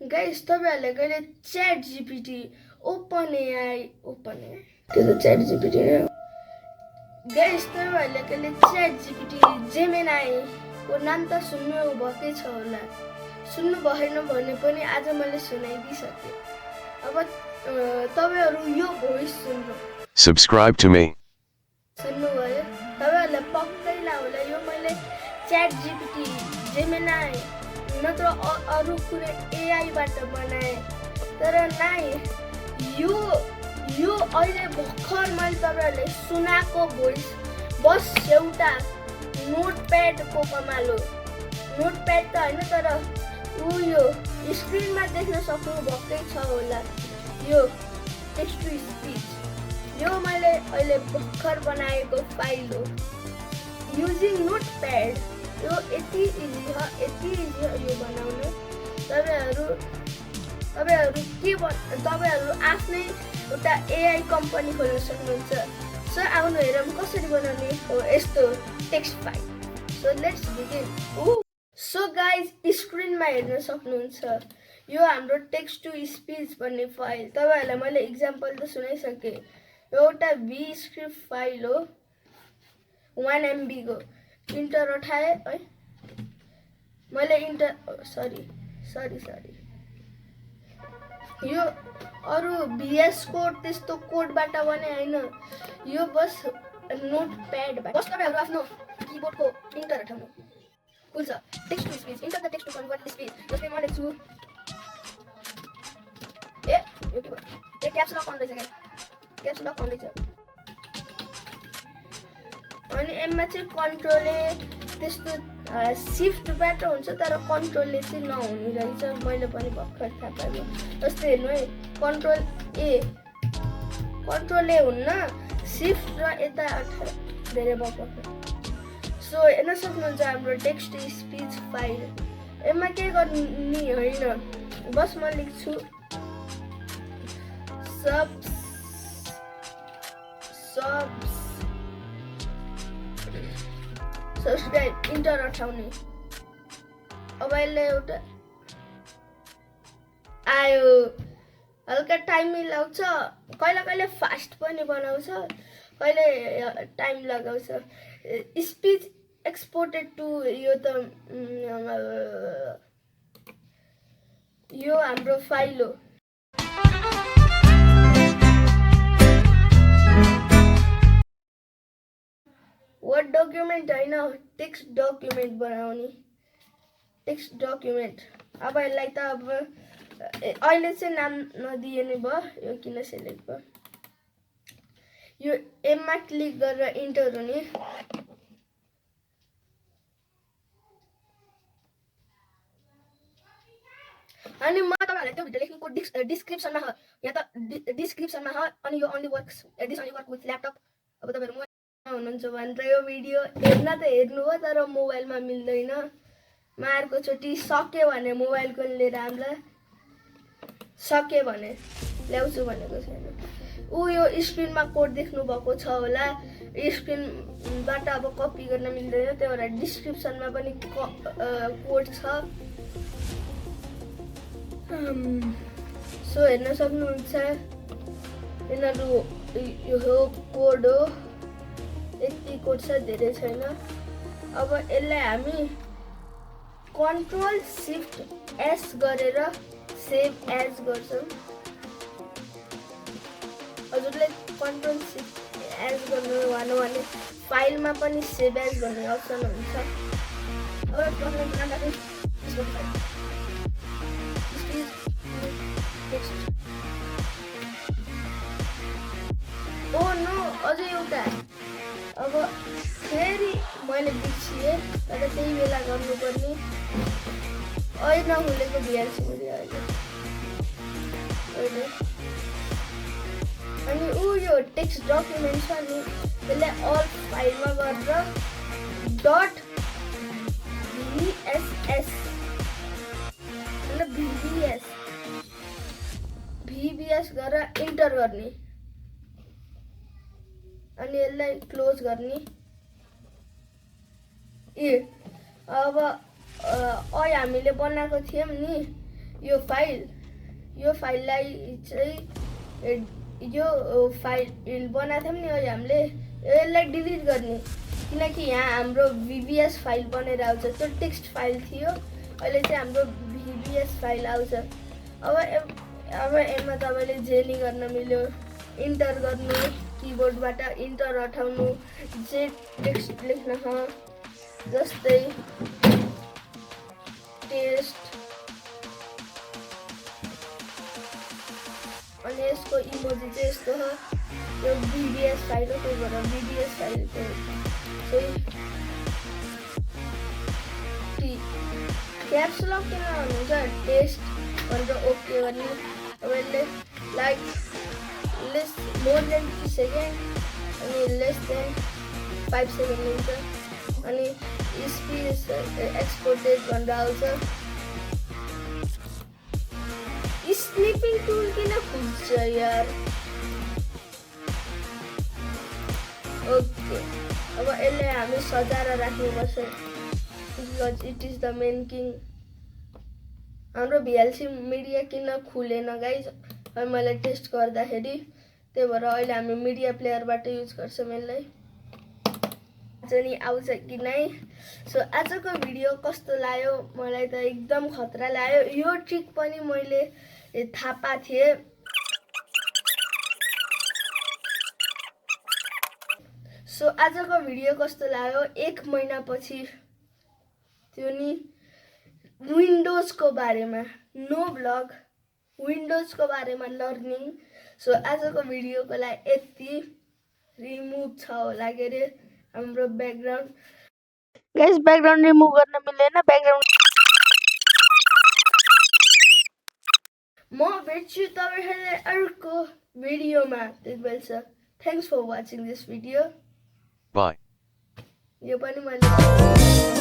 Guys तपाईहरुले कहिले chat GPT open AI त्यो त च्याट जीपीटी हो गाइस तपाईहरुले कहिले च्याट जीपीटी जेमिनाई को नाम त सुन्नु भएकै छ होला सुन्नु भएन भने पनि आज मैले सुनाइदिसके अब तपाईहरु यो भोइस सुन्नु Subscribe to me. सुन्नु भयो तपाईहरुलाई पक्कै होला यो मैले च्याट जीपीटी जेमिनाई नत्र अरु कुनै एआई बाट बनाए तर नाइ यो अहिले भर्खर मैले तपाईहरुले सुनाको भोइस बस एउटा नोटप्याड को कमाल हो नोटप्याड त हैन तर यो स्क्रिनमा देख्न सक्नु भएकै छ होला यो टेक्स्ट टु स्पीच यो मैले अहिले भर्खर बनाएको फाइल हो युजिङ नोटप्याड यो यति इजी हो यो बनाउन तपाईहरु आफ्नै एउटा एआई कम्पनी खोल्न सक्नुहुन्छ सो आउनु हेरौँ कसरी बनाउने हो यस्तो text file so let's begin so guys स्क्रिनमा हेर्न सक्नुहुन्छ यो हाम्रो टेक्स्ट टु स्पीच भन्ने फाइल तपाईहरुलाई मैले एक्जाम्पल त सुनाइसके एउटा भी स्क्रिप्ट फाइल हो 1 MB को इन्टर उठाए है मैले सरी यो अरु VS कोड त्यस्तो कोडबाट बने हैन यो बस नोटप्याड बस तपाईहरु आफ्नो किबोर्डको इन्टर उठाउनु खुल्छ text to speech enter the text to convert speech जस्तै म लेख्छु यो क्याप्स लक आउँदैछ क्याप्स लक आउँदैछ अनि एममा चाहिँ कन्ट्रोल ए त्यस्तो शिफ्टबाट हुन्छ तर कन्ट्रोलले चाहिँ नहुने रहेछ मैले पनि भर्खर थाहा पाएँ जस्तै हेर्नु है कन्ट्रोल ए हुन्न शिफ्ट र यता धेरै भएको सो हेर्न सक्नुहुन्छ हाम्रो टेक्स्ट स्पीच फाइल एममा के गर्ने होइन बस म लेख्छु सब्सक्राइब इन्टर उठाउने अब यसले एउटा आयो हल्का टाइम लगाउँछ कहिले फास्ट पनि बनाउँछ कहिले टाइम लगाउँछ स्पीच एक्सपोर्टेड टु यो त यो हाम्रो फाइल हो वर्ड डकुमेन्ट हैन टेक्स्ट डकुमेन्ट बनाउने टेक्स्ट डकुमेन्ट अब यसलाई त अब अहिले चाहिँ नाम नदिएनै भयो यो किन सेलेक्ट भयो यो एममा क्लिक गरेर इन्टर हुने अनि म तपाईहरुलाई त्यो भिडियो लेख्नुको डिस्क्रिप्सनमा छ यहाँ त डिस्क्रिप्सनमा छ अनि यो ओन्ली वर्क्स विथ ल्यापटप अब तपाईहरु हुनुहुन्छ भनेर यो भिडियो हेर्न त हेर्नु हो तर मोबाइलमा मिल्दैन म अर्को चोटि सक्यो भने मोबाइलको लिएर आउँला सक्यो भने ल्याउँछु भनेको छैन यो स्क्रिनमा कोड देख्नु भएको छ होला स्क्रिनबाट अब कपी गर्न मिल्दैन त्यही भएर डिस्क्रिप्सनमा पनि कोड छ सो हेर्न सक्नुहुन्छ यिनीहरू यो कोड हो यति कोड छ धेरै छैन अब यसलाई हामी कन्ट्रोल शिफ्ट एस गरेर सेभ एज गर्छौं हजुरले कन्ट्रोल शिफ्ट एज गर्नु भने फाइलमा पनि सेभ एज भन्ने अप्सन हुन्छ अब प्रोग्रामको नाम राख्नु ओ नो अझै एउटा अब फेरि मैले बिर्सिएँ तर त्यही बेला गर्नुपर्ने अहिले नहुलेको भइहाल्छ अहिले अनि यो टेक्स्ट डकुमेन्ट छ नि त्यसलाई अल फाइलमा गरेर डट VSS मतलब VBS गरेर इन्टर गर्ने अनि यसलाई क्लोज गर्ने अब हामीले बनाएको थियौं नि यो फाइललाई चाहिँ यो फाइल बनाएको थियौँ नि अहिले हामीले यसलाई डिलिट गर्ने, किनकि यहाँ हाम्रो VBS फाइल बनेर आउँछ। त्यो टेक्स्ट फाइल थियो, अहिले चाहिँ हाम्रो VBS फाइल आउँछ। अब यसमा तपाईँले जे नि गर्न मिल्यो, इन्टर गर्नु, किबोर्डबाट इन्टर हटाउनु, जे टेक्स्ट लेख्न छ जस्तै टेस्ट, अनि यसको इमोजी चाहिँ यस्तो हो, यो VBS फाइल हो, त्यही भएर VBS फाइल चाहिँ क्याप्स लक किन भन्नुहुन्छ, टेस्ट भनेर ओके गर्ने। तपाईँले like less more than 3 second अनि लेस देन 5 सेकेन्ड हुन्छ, अनि स्पेस एक्सपोर्टेड भनेर आउँछ। स्निपिङ टुल किन खोज्छ यार? ओके, अब यसलाई हामी सजाएर राख्नुपर्छ, because it is the main king. हाम्रो VLC मिडिया किन खुलेन गाइज? मैले टेस्ट गर्दाखेरि, त्यही भएर अहिले हामी मिडिया प्लेयरबाट युज गर्छौँ यसलाई। आज नि आउँछ कि नै? सो आजको भिडियो कस्तो लाग्यो? मलाई त एकदम खतरा लाग्यो। यो ट्रिक पनि मैले थाहा पाएको थिएँ। सो आजको भिडियो कस्तो लाग्यो? 1 महिनापछि त्यो नि विन्डोजको बारेमा, नो ब्लग, विन्डोजको बारेमा लर्निङ। सो आजको भिडियोको लागि यति। रिमुभ छ होला के अरे हाम्रो ब्याकग्राउन्ड। गाइस ब्याकग्राउन्ड रिमुभ गर्न मिल्दैन, ब्याकग्राउन्ड। म भेट्छु तपाईहरुलाई अर्को भिडियोमा। त्यतिबेला thanks for watching this video. Bye. यो पनि मैले